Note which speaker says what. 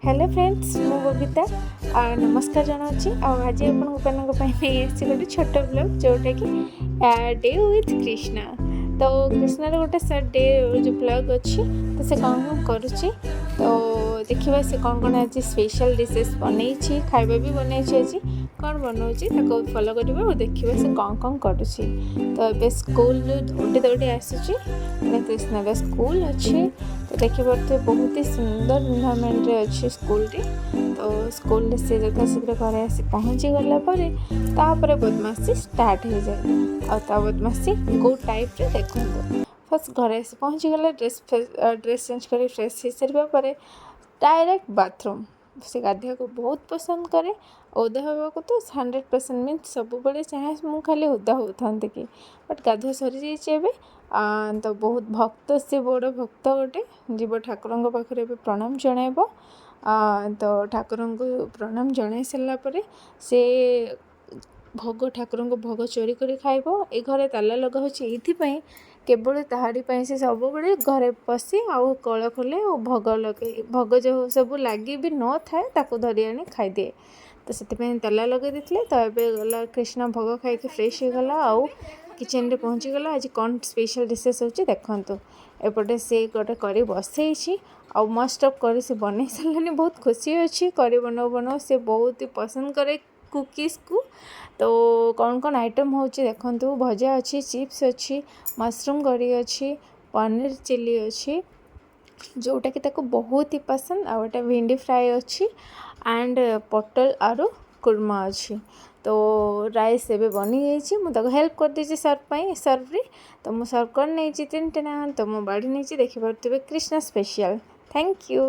Speaker 1: Hello friends, ମୁଁ ବବିତା, ନମସ୍କାର ଜଣାଉଛି। ଆଉ ଆଜି ଆପଣଙ୍କ ମାନଙ୍କ ପାଇଁ ନେଇ ଆସିଛି ଗୋଟେ ଛୋଟ ବ୍ଲଗ୍, ଯେଉଁଟାକି ଡେ ୱିଥ୍ କ୍ରିଷ୍ଣା। ତ କୃଷ୍ଣାର ଗୋଟେ ସର୍ଟ ଡେ ଯେଉଁ ବ୍ଲଗ୍ ଅଛି, ତ ସେ କ'ଣ କ'ଣ କରୁଛି, ତ ଦେଖିବା ସେ କ'ଣ କ'ଣ ଆଜି ସ୍ପେଶାଲ୍ ଡିସେସ୍ ବନେଇଛି, ଖାଇବା ବି ବନେଇଛି। ଆଜି କ'ଣ ବନଉଛି ତାକୁ ଫଲୋ କରିବା ଆଉ ଦେଖିବା ସେ କ'ଣ କ'ଣ କରୁଛି। ତ ଏବେ ସ୍କୁଲରୁ ଦୌଡ଼ି ଦୌଡ଼ି ଆସୁଛି, ମାନେ କୃଷ୍ଣାର ସ୍କୁଲ ଅଛି। ତ ଦେଖିପାରୁଥିବେ, ବହୁତ ହି ସୁନ୍ଦର ଏନଭାରମେଣ୍ଟରେ ଅଛି ସ୍କୁଲଟି। ତ ସ୍କୁଲରେ ସେ ଯଥାଶୀଘ୍ର ଘରେ ଆସି ପହଞ୍ଚିଗଲା ପରେ ତାପରେ ବଦମାସି ଷ୍ଟାର୍ଟ ହେଇଯାଏ। ଆଉ ତା ବଦମାସି କେଉଁ ଟାଇପ୍ରେ ଦେଖନ୍ତୁ। ଫାର୍ଷ୍ଟ ଘରେ ଆସି ପହଞ୍ଚିଗଲା, ଡ୍ରେସ୍ ଚେଞ୍ଜ କରି ଫ୍ରେଶ୍ ହେଇସାରିବା ପରେ ଡାଇରେକ୍ଟ ବାଥରୁମ୍। ସେ ଗାଧୋଇବାକୁ ବହୁତ ପସନ୍ଦ କରେ। ଓଦା ହେବାକୁ ତ 100% ମିନ୍ସ ସବୁବେଳେ ଚାହେଁ ମୁଁ ଖାଲି ଓଦା ହେଉଥାନ୍ତି କି। ବଟ୍ ଗାଧୁଆ ସରିଯାଇଛି ଏବେ। ତ ବହୁତ ଭକ୍ତ ସେ, ବଡ଼ ଭକ୍ତ ଗୋଟେ। ଯିବ ଠାକୁରଙ୍କ ପାଖରେ ଏବେ ପ୍ରଣାମ ଜଣାଇବ। ତ ଠାକୁରଙ୍କୁ ପ୍ରଣାମ ଜଣାଇ ସାରିଲା ପରେ ସେ ଭୋଗ, ଠାକୁରଙ୍କ ଭୋଗ ଚୋରି କରି ଖାଇବ। ଏ ଘରେ ତାଲା ଲଗା ହେଉଛି ଏଇଥିପାଇଁ, କେବଳ ତାହାରି ପାଇଁ। ସେ ସବୁବେଳେ ଘରେ ପଶି ଆଉ କଳ ଖୋଲେ ଆଉ ଭୋଗ ଲଗେଇ, ଭୋଗ ଯେଉଁ ସବୁ ଲାଗି ବି ନଥାଏ ତାକୁ ଧରି ଆଣି ଖାଇଦିଏ। ତ ସେଥିପାଇଁ ତାଲା ଲଗେଇ ଦେଇଥିଲେ। ତ ଏବେ ଗଲା କୃଷ୍ଣ, ଭୋଗ ଖାଇକି ଫ୍ରେଶ୍ ହେଇଗଲା ଆଉ କିଚେନ୍ରେ ପହଞ୍ଚିଗଲା। ଆଜି କ'ଣ ସ୍ପେଶାଲ୍ ଡିସେସ୍ ହେଉଛି ଦେଖନ୍ତୁ। ଏପଟେ ସେ ଗୋଟେ କରି ବସେଇଛି ଆଉ ମଷ୍ଟ ଅଫ୍ କରି ସେ ବନେଇ ସାରିଲାଣି। ବହୁତ ଖୁସି ଅଛି କରି ବନଉ ବନଉ। ସେ ବହୁତ ହି ପସନ୍ଦ କରେ କୁକିଜ୍କୁ। ତ କ'ଣ କ'ଣ ଆଇଟମ୍ ହେଉଛି ଦେଖନ୍ତୁ। ଭଜା ଅଛି, ଚିପ୍ସ ଅଛି, ମସରୁମ୍ କରି ଅଛି, ପନିର ଚିଲି ଅଛି, ଯେଉଁଟାକି ତାକୁ ବହୁତ ହି ପସନ୍ଦ। ଆଉ ଗୋଟେ ଭେଣ୍ଡି ଫ୍ରାଏ ଅଛି ଆଣ୍ଡ ପୋଟଲ ଆଳୁ କୁର୍ମା ଅଛି। ତ ରାଇସ୍ ଏବେ ବନିଯାଇଛି। ମୁଁ ତାକୁ ହେଲ୍ପ କରିଦେଇଛି ସର୍ଭ ପାଇଁ, ସର୍ଭରେ। ତ ମୁଁ ସର୍ଭ କରିନେଇଛି ତିନିଟା। ତ ମୁଁ ବାଢ଼ି ନେଇଛି, ଦେଖିପାରୁଥିବେ, କୃଷ୍ଣା ସ୍ପେଶିଆଲ୍। Thank you.